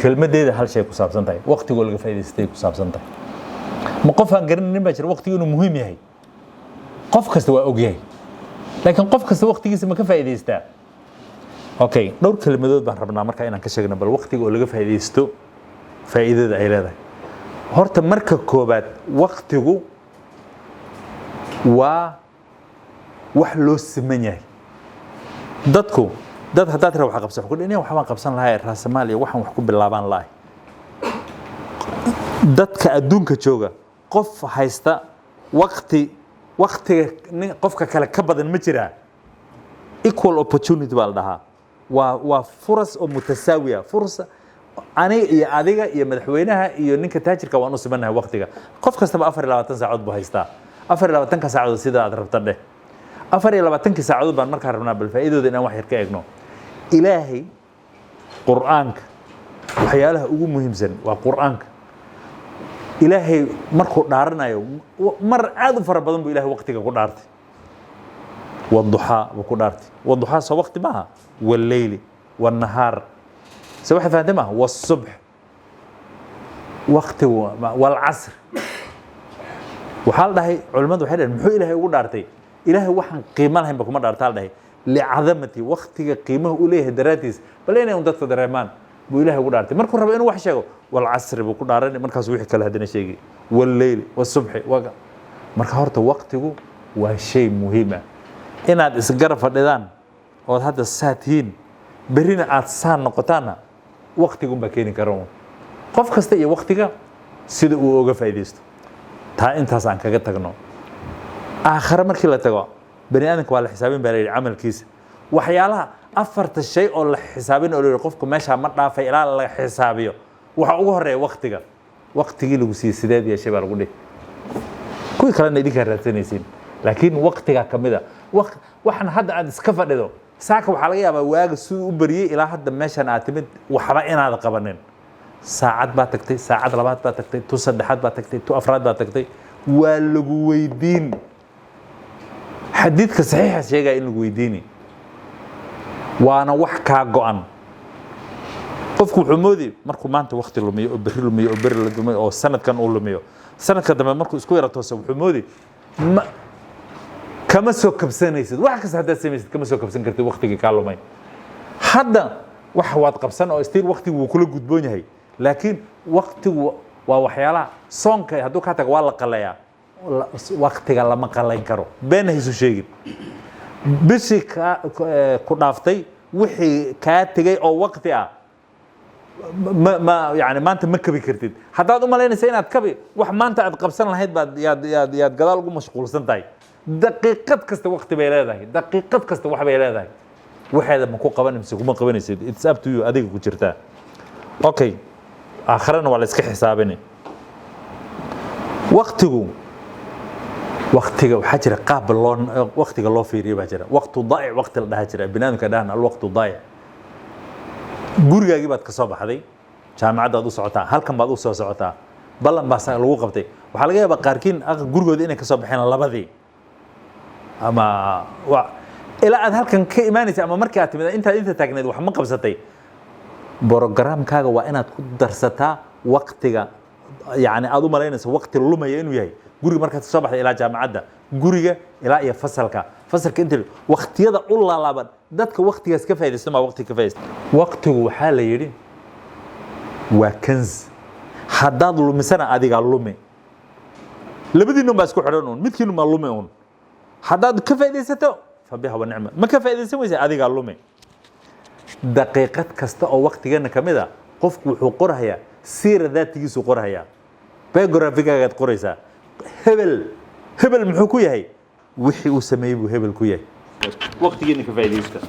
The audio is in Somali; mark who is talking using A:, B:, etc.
A: Kelmaddeeda hal shay ku saabsan tahay, waqtigoo laga faa'idaystay ku saabsan tahay. Ma qof aan garanaynin baa jira waqtigu inuu muhiim yahay? Qof kasta waa og yahay, laakiin qof kasta waqtigiisa ma ka faa'idaystaa? Okay, dhowr kelmadood baan rabnaa marka inaan ka sheegno bal waqtiga oo laga faa'iidaysto faa'iidada ay leedahay. Horta marka koobaad, waqtigu waa wax loo siman yahay. Dadku dad haddaad tira wax qabsan, ku dhihi, "Waxbaan qabsan lahaa, raasamaal iyo waxaan wax ku bilaabaan lahay." Dadka adduunka jooga qof haysta waqti, waqtiga nin qofka kale ka badan ma jiraa? Equal opportunity baa la dhahaa, waa furas oo mutasaawiya. Fursa aniga iyo adiga iyo madaxweynaha iyo ninka taajirka waan u simannahay waqtiga. Qof kastaba 24 saacadood buu haystaa. 24-ka saacadood sida aad rabta dheh. 24-kii saacadood baan markaa rabnaa bal faa'iidooda inaan wax yar ka eegno. Ilaahay Qur'aanka, waxyaalaha ugu muhiimsan waa Qur'aanka. Ilaahay markuu dhaaranayo, mar aad u fara badan buu Ilahay waqtiga ku dhaartay. والضحى buu ku dhaartay. والضحى soo waqti maaha? والليل والنهار se waxay fahamtay maaha? والصبح waqtigu, والعصر. Waxaa la dhahay, culimmadu waxay dhaheen, muxuu Ilaahay ugu dhaartay? Ilaahay waxaan qiimo lahayn ba kuma dhaartaa. La dhahay لعظمته, waqtiga qiimaha uu leeyahay daraaddiis, bal inay un dadka dareemaan buu Ilahay ugu dhaartay. Markuu rabo inuu wax sheego, والعصر buu ku dhaaranay, markaasuu wixii kale haddana sheegay, والليل والصبح. Marka horta waqtigu waa shay muhiim ah. Inaad isgarab fadhidaan ood hadda saa tihiin, berrina aad saa noqotaanna, waqtigunbaa keeni kara un. Qof kasta iyo waqtiga sida uu oga faa'iidaysto. Taa intaas aan kaga tagno. Aakhare markii la tago, bani aadamka waa la xisaabin baa la yidhi camalkiisa. Waxyaalaha afarta shay oo la xisaabin oo la yidhi qofku meeshaa ma dhaafay ilaa laga xisaabiyo, waxaa ugu horeeya waqtiga. Waqtigii lagu siiyey sideed yeeshay baa lagu dhihi. Kuwii kalena idinkaa raadsanaysiin, laakiin waqtigaa ka mid a. Waxaan hadda aad iska fadhido saaka, waxaa laga yaabaa waaga siduu u bariyey ilaa hadda meeshan aad timid waxba inaad qabanin. Saacad baa tagtay, saacad labaad baa tagtay, tu saddexaad baa tagtay, tu afraad baa tagtay. Waa lagu weydiin. Xadiidka saxiixa sheegaya in lagu weydiini, waana wax kaa go-an. Qofku wuxuu moodi markuu maanta waqti lumiyo oo berri lumiyo oo berri la lumiyo oo sanadkan uu lumiyo, sanadka dambe markuu isku yara tooso, wuxuu moodi ma kama soo kabsanaysid. Wax kasta haddaad samaysid, kama soo kabsan kartid waqtigii kaa lumay. Hadda wax waad qabsan oo still waqtigu wuu kula gudboon yahay, laakiin waqtigu waa waxyaalaha soonka hadduu kaa tago waa la qalayaa, waqtiga lama qalayn karo. Been ha isu sheegin. Bishii ku dhaaftay, wixii kaa tegay oo waqti ah, ma yani maanta ma kabi kartid. Haddaad u malaynaysa inaad kabi, wax maanta aad qabsan lahayd baad yaad gadaal ugu mashquulsan tahay. Daqiiqad kasta waqti bay leedahay, daqiiqad kasta wax bay leedahay. Waxeeda ma ku qaban mise kuma qabanaysid? It's up to you, adiga ku jirtaa. Okay, aakharana waa la iska xisaabini. Waqtigu, waqtiga waxaa jira qaab loo waqtiga loo fiiriyo baa jira. وقت ضائع waqti la dhaha jira, binaadamka dhahan الوقت ضائع. Gurigaagii baad ka soo baxday, jaamacaddaad u socotaa, halkan baad u soo socotaa, ballan baa lagu qabtay. Waxaa laga yaabaa qaarkiin gurigooda inay ka soo baxeen 2-dii ama ilaa aad halkan ka imaanaysa ama markii aad timid intaad inta taagneed wax ma qabsatay. Programkaaga waa inaad ku darsataa waqtiga yani aad u malaynayso waqti lumaya inuu yahay. Guriga markaad soo baxday ilaa jaamacadda, guriga ilaa iyo fasalka, fasalka inta waqtiyada u laalaaban, dadka waqtigaas ka faaidaysta maa waqtiga ka faaidaysta. Waqtigu waxaa la yidhi waa كنز, haddaad lumisana adigaa lumi. Labadiinun baa isku xidhan uun, midkiinu baa lumi uun. Haddaad ka faaidaysato, فبها ونعمت. Ma ka faaidaysan weysa, adigaa lumi. Daqiiqad kasta oo waqtigeena ka mid a, qofku wuxuu qorayaa siira daatigiisuu qorayaa, biography-gaagaad qoraysaa. Hebel hebel muxuu ku yahay? Wixii uu sameeyey buu hebel ku yahay. Waqtigeena ka faaidaysta.